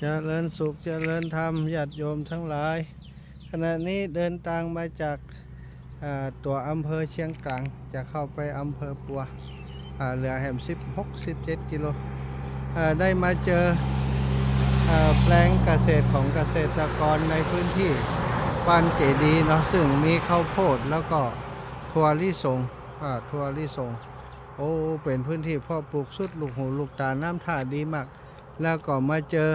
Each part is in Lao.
ຈະເລີນສຸກຈະເລີນທຳ ຍາດໂຍມທັງຫຼາຍ. ຂະນະນີ້ເດີນທາງມາຈາກ ເອີ ຕົວອຳເພີຊຽງກາງ ຈະເຂົ້າໄປອຳເພີປົວ ເຫຼືອແຮມສິບຫົກ ສິບເຈັດກິໂລ. ເອີ ໄດ້ມາເຈີ ເອີ ແປງກະເສດຂອງກະເສດຕະກອນໃນພື້ນທີ່ບ້ານເຈດີເນາະ ຊຶ່ງມີເຂົ້າໂພດ ແລ້ວກໍຖົ່ວລິສົງ ເອີ ຖົ່ວລິສົງ. ໂອ້ ເປັນພື້ນທີ່ເພາະປູກສຸດລູກຫູລູກຕາ ນ້ຳທ່າດີມາກ. ແລ້ວກໍມາເຈີ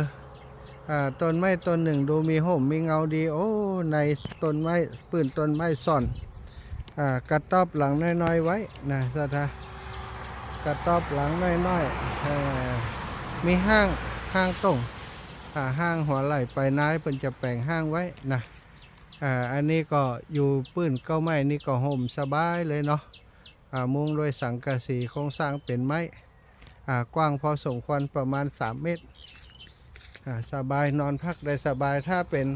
ເອີ ຕົ້ນໄມ້ຕົ້ນໜຶ່ງ ດູມີຮົ່ມມີເງົາດີ. ໂອ້ ໃນຕົ້ນໄມ້ ພື້ນຕົ້ນໄມ້ຊ່ອນ ເອີ ກະຕ໊ອບຫຼັງນ້ອຍໆໄວ້ນະ ສະດາ ກະຕ໊ອບຫຼັງນ້ອຍໆ ເອີ ມີຫ້າງ ຫ້າງຕົງ ເອີ ຫ້າງຫົວໄຫຼໄປນາ ເພິ່ນຈະແປງຫ້າງໄວ້ນະ. ເອີ ອັນນີ້ກໍຢູ່ ພື້ນເກົ້າໄມ້ນີ້ກໍຮົ່ມສະບາຍເລີຍເນາະ. ອາ ມຸງດ້ວຍສັງກະສີ ໂຄງສ້າງເປັນໄມ້ ອາ ກວ້າງພໍສົມຄວນ ປະມານສາມເມດ. ອາ ສະບາຍ ນອນພັກໄດ້ສະບາຍ. ຖ້າເປັນ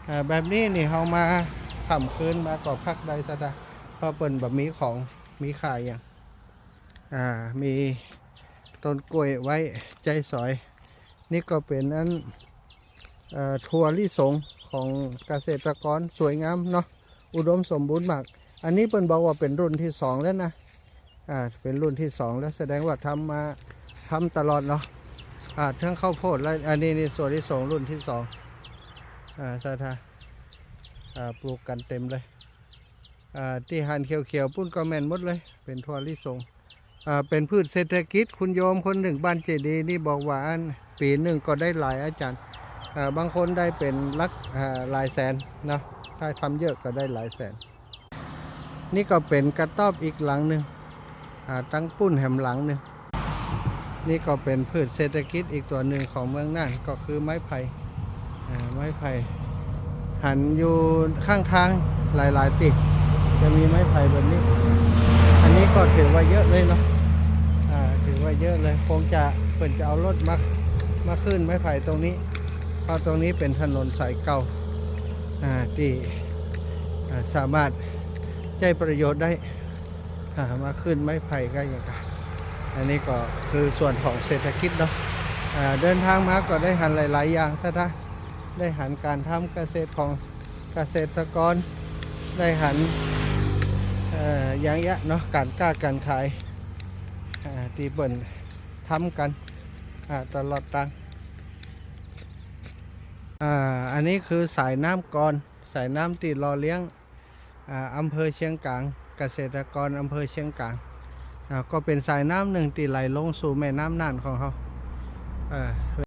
ອາ ແບບນີ້ນີ້ ເຮົາມາຄ່ຳຄືນມາກໍພັກໄດ້ຊະດາ ເພາະເພິ່ນບໍ່ມີຂອງມີຂາຍຫຍັງ. ອາ ມີຕົ້ນກ້ວຍໄວ້ໃຊ້ສອຍ. ນີ້ກໍເປັນອັນ ເອີ ຖົ່ວລິສົງຂອງກະເສດຕະກອນ ສວຍງາມເນາະ ອຸດົມສົມບູນມາກ. ອັນນີ້ເພິ່ນບອກວ່າເປັນລຸ້ນທີສອງແລ້ວນະ ອາ ເປັນລຸ້ນທີສອງແລ້ວ ສະແດງວ່າທຳມາ ທຳຕະຫຼອດເນາະ. ອາ ທັງເຂົ້າໂພດ ແລະ ອັນນີ້ນີ້ ຖົ່ວລິສົງລຸ້ນທີສອງ ອາ ສາທາ ອາ ປູກກັນເຕັມເລີຍ. ອາ ທີ່ຫັນຂຽວໆ ພຸ້ນກໍແມ່ນໝົດເລີຍ ເປັນຖົ່ວລິສົງ. ເປັນພືດເສດຖະກິດ. ຄຸນໂຍມຄົນໜຶ່ງບ້ານເຈດີນີ້ບອກວ່າ ອັນ ປີໜຶ່ງກໍໄດ້ຫຼາຍ ອາຈານ ເອີ ບາງຄົນໄດ້ເປັນຫຼັກ ເອີ ຫຼາຍແສນເນາະ ຖ້າທຳເຍີະກໍໄດ້ຫຼາຍແສນ. ນີ້ກໍເປັນກະຕ໊ອບອີກຫຼັງໜຶ່ງ ອາ ຕັ້ງປຸ້ນແຮມຫຼັງໜຶ່ງ. ນີ້ກໍເປັນພືດເສດຖະກິດອີກຕົວໜຶ່ງຂອງເມືອງນ່ານ ກໍຄືໄມ້ໄຜ່ ເອີ ໄມ້ໄຜ່ ຫັນຢູ່ຂ້າງທາງຫຼາຍໆ ຕິ ຈະມີໄມ້ໄຜ່ແບບນີ້. ອັນນີ້ກໍຖືວ່າເຍອະເລີຍເນາະ ອາ ຖືວ່າເຍອະເລີຍ. ຄົງຈະ ເພິ່ນຈະເອົາລົດມາ ມາຂຶ້ນໄມ້ໄຜ່ຕົງນີ້ ເພາະຕົງນີ້ເປັນຖະໜົນສາຍເກົ່າ ອາ ທີ່ ອາ ສາມາດໃຊ້ປະໂຫຍດໄດ້. ອາ ມາຂຶ້ນໄມ້ໄຜ່ກໍຫຍັງກະ ອັນນີ້ກໍຄືສ່ວນຂອງເສດຖະກິດເນາະ. ອາ ເດີນທາງມາກໍໄດ້ຫັນຫຼາຍໆຢ່າງຊະດາ ໄດ້ຫັນການທຳກະເສດຂອງກະເສດຕະກອນ ໄດ້ຫັນ ເອີ ຫຍັງເນາະ ການຄ້າການຂາຍ ອາ ທີ່ເພິ່ນທຳກັນ ອາ ຕະຫຼອດທາງ. ອາ ອັນນີ້ຄືສາຍນ້ຳກ່ອນ ສາຍນ້ຳທີ່ຫຼໍ່ລ້ຽງ ອາ ອຳເພີຊຽງກາງ ກະເສດຕະກອນອຳເພີຊຽງກາງ ອາ ກໍເປັນສາຍນ້ຳໜຶ່ງທີ່ໄຫຼລົງສູ່ແມ່ນ້ຳນ່ານຂອງເຮົາ ເອີ